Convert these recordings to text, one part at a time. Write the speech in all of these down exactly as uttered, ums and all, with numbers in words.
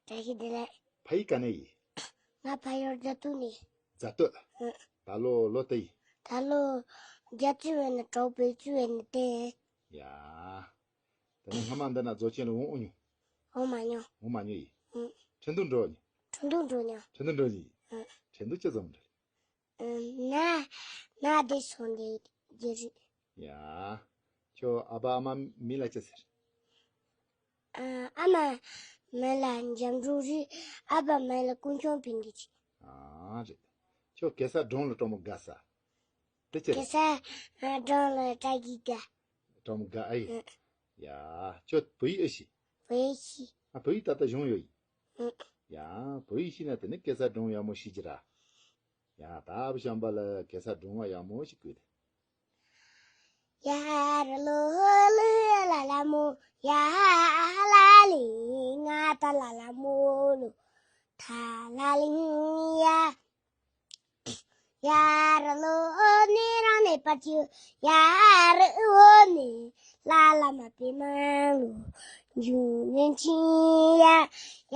བཀྲ་ཤིས་བདེ་ལེགས། ཕ་ཡུལ་ག་ནས་ཡིན། ང་ཕ་ཡུལ་རྫ་སྟོད་ནས། རྫ་སྟོད། ཨ། ད་ལོ་ལོ་དུ་ཡིན། ད་ལོ་བརྒྱད་ཅུ་བས་ནི་དྲུག་བརྒྱད་ཅུ་བས་ནི་དེ། ཡ། ད་ནི་སྔ་མ་འདི་ན་རྫོགས་ཆེན་ལ་འོང་འོང་མྱོང་། འོང་མ་མྱོང་། འོང་མ་མྱོང་ཡིན། ཨ། ཁྲིན་ཏུ་འགྲོ་མྱོང་། ཁྲིན་ཏུ་འགྲོ་མྱོང་། ཁྲིན་ཏུ་འགྲོ་ཡིན། ཨ། ཁྲིན་ཏུ་ཅི་ཙམ་འགྲོ། ཨ། ན་ན་དེ་སོང་དེ་རྒྱུ་རེད། ཡ། ཁྱོད་ཨ་ཕ་ཨ་མ་མིང་ལ་ཅི་ཟེར། ཨ། ཨ་མ་མིང་ལ་འཇམ་སྒྲོག་རེད། ཨ་ཕ་མིང་ལ་ཀུན་སྐྱོང་ཕིང་གི་རེད། ཨ་རེད། ཁྱོད་གེ་སར་སྒྲུང་ལ་སྤྲང་མོ་དགའ་ས། དེ་ཅི་རེད། གེ་སར་སྒྲུང་ལ་སྤྲང་གི་དགའ། སྤྲང་མོ་དགའ་ཨེ་ཡིན། ཨ། ཡ། ཁྱོད་བོད་ཡིག་ཨེ་ཤེས། བོད་ཡིག་ཤེས། ཨ། བོད་ཡིག་ད་ལྟ་སྦྱོང་ཡོད་ཡིན། ཨ། ཡ། བོད་ཡིག་ཤེས་ན་དེ་ནི་གེ་སར་སྒྲུང་ཡག་མོ་ཤེས་ཀྱི་ར། ཡ། ད་ཨ་ཕ་བྱམས་པ་ལ་གེ་སར་སྒྲུང་བ་ཡག་མོ་ཞིག་བསྐུར་ཏེ། ཡར་ལོ་ལི་ལ་ལ་མོ་ཡ་ལ་ལི། ང་ད་ལ་ལ་མོ་ལོ་ཐ་ལ་ལི་ཡ། ཡར་ལོ་ནི་རང་ནི་པ་ཅུ་ཡར་འོ་ནི་ལ་ལ་མ་པི་མ་ལོ་འཇུ་ནན་ཆི་ཡ།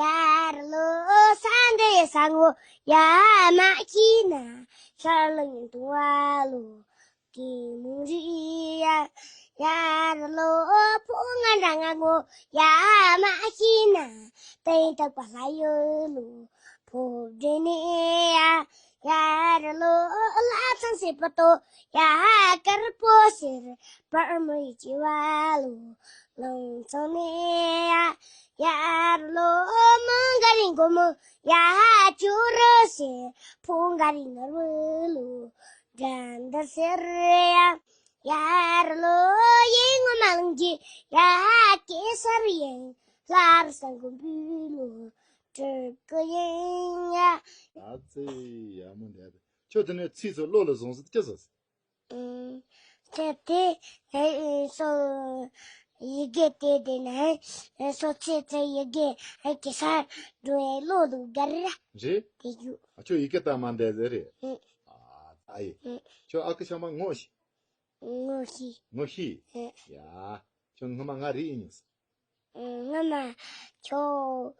ཡར་ལོ་ས་འདི་ས་ངོ་ཡ་མ་ཁྱི་ན་ཤར་ལ་ཡིན་དུ་བ་ལོ། གི་མུ་རི་ཡ། ཡར་ལོ་ཕོ་ང་འདྲ་ང་ངོ་ཡ་མ་ཤི་ན་ཏན་ཏག་པ་ལ་ཡོད་ལོ། ཕོ་བྲེ་ནི་ཡ། ཡར་ལོ་ལ་ཚང་སེ་པ་ཏོ་ཡ་དཀར་པོ་སེར་པར་མོ་ཡི་ཅི་བ་ལོ། ལོང་ཚང་ནི་ཡ། ཡར་ལོ་མོ་འགའ་རི་མགོ་མོ་ཡ་ཅུ་རོ་སེ་ཕོ་འགའ་རི་ནོར་བུ་ལོ། དགྲ་འདུལ་ཟེར་ཡ། ཡར་ལོ་ཡེ་ངོ་མ་ལང་གི་ཡ་གེ་སར་ཡེ་ལྷར་ས་མགོན་པོའི་ལོ་སྤྲུལ་སྐུ་ཡིན་ཡ། ཨ་ཙི་ཡག་མོ་འདུག་ཁྱོད་དེ་ནས་ཚིག་ཚོ་བློ་ལ་བཟུང་ཟིག་ཅི་བཟོ་ཟིག་ཨུམ། དེ་དེ་ཨེ་སོ་ཡི་གེ་དེ་དེ་ནས་ཨེ་སོ་ཚེ་ཚེ་ཡི་གེ་ཨེ་གེ་སར་འགྲོ་ཡ་བློ་ལ་ག་རེ་ར་རེད། དེ་རྒྱུ། ཨ་ཁྱོད་ཡི་གེ་ལྟ་མ་འདས་ཟེར་རེད། ཨུམ། ཨ་ཨ་ཡེ། ཨུམ། ཁྱོད་ཨ་ཁུ་ཤ་མ་ངོ་ཤེས། ངོ་ཤེས། ངོ་ཤེས། ཨེ། ཡ། ཁྱོད་སྔ་མ་ང་རེད་ཡིན་ནོ། ཨེ། སྔ་མ་ཁྱོད་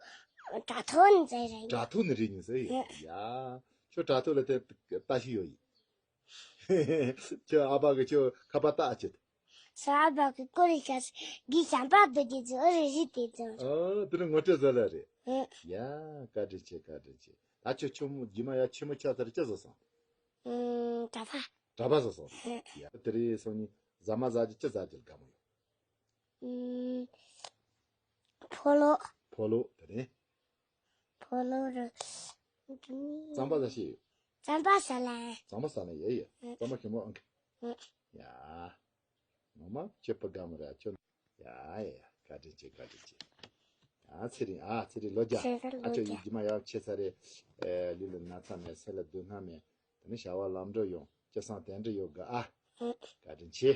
དྲ་ཐོག་ནས་ཟེར་རེད། དྲ་ཐོག་ནས་རེད་ཡིན་ཟེར་ཡིན། ཨེ། ཡ། ཁྱོད་དྲ་ཐོག་ལ་དེ་ལྟ་ཞིག་ཡོད་ཡིན། ཁྱོད་ཨ་ཕ་གི་ཁྱོད་ཁ་པར་ལྟ་ཅི། ས་ཨ་ཕ་གི་ཀོ་རི་ཤ་སི་གི་ཞམ་པ་དུ་གི་ཚོ་ཨ་རི་རི་དེ་ཚོ། ཨ་དེ་ནི་ངོ་སྤྲོད་ཟེར་ལ་རེད། ཨེ། ཡ། བཀའ་དྲིན་ཆེ། བཀའ་དྲིན་ཆེ། ད་ཁྱོད་ཆུང་མོ་རྗེས་མ་ཡ་ཆེན་མོ་ཆགས་ཚར་ཅི་བཟོ་སོང་། ཨུམ། གྲྭ་པ། གྲྭ་པ་བཟོ་སོང་། ཡ། དེ་རིང་སང་ཉིན་ཟ་མ་ཟ་རྒྱུ་ཅི་ཟ་རྒྱུ་དགའ་མོ་ཡོད། ཨུམ། ཕོ་ལོ། ཕོ་ལོ་དེ་རིང་། ཕོ་ལོ་རུ། རྩམ་པ་ཟ་ཤེས་ཡོད། རྩམ་པ་ཟ་ལ། རྩམ་པ་ཟ་ལ་ཡོད་ཡོད། ཨུམ། རྩམ་པ་ཞིམ་པོ་ཨང་གི། ཨུམ། ཡ། ངོ་མ་ཁྱོད་ཕ་དགའ་མོ་ར་ཁྱོད། ཡ་ཡ་ཡ། བཀའ་དྲིན་ཆེ། བཀའ་དྲིན་ཆེ། ཡ། ཚེ་རིང་། ཨ་ཚེ་རིང་ལོ་བརྒྱ། ཚེ་རིང་ཨ་ལོ་ཁྱོད་ཡི་བརྒྱ། རྗེས་མ་ཡག་ཆེ་ས་རེད། ཨེ། ལུས་ལ་ན་ཚ་མེད། སེམས་ལ་སྡུག་བསྔལ་མེད། དེ་ནི་བྱ་བ་ལམ་འགྲོ་ཡོང་། སྤྱོད་བཟང་དེ་འདྲ་ཡོད་དགའ་ཨ། ཨེ། བཀའ་དྲིན་ཆེ།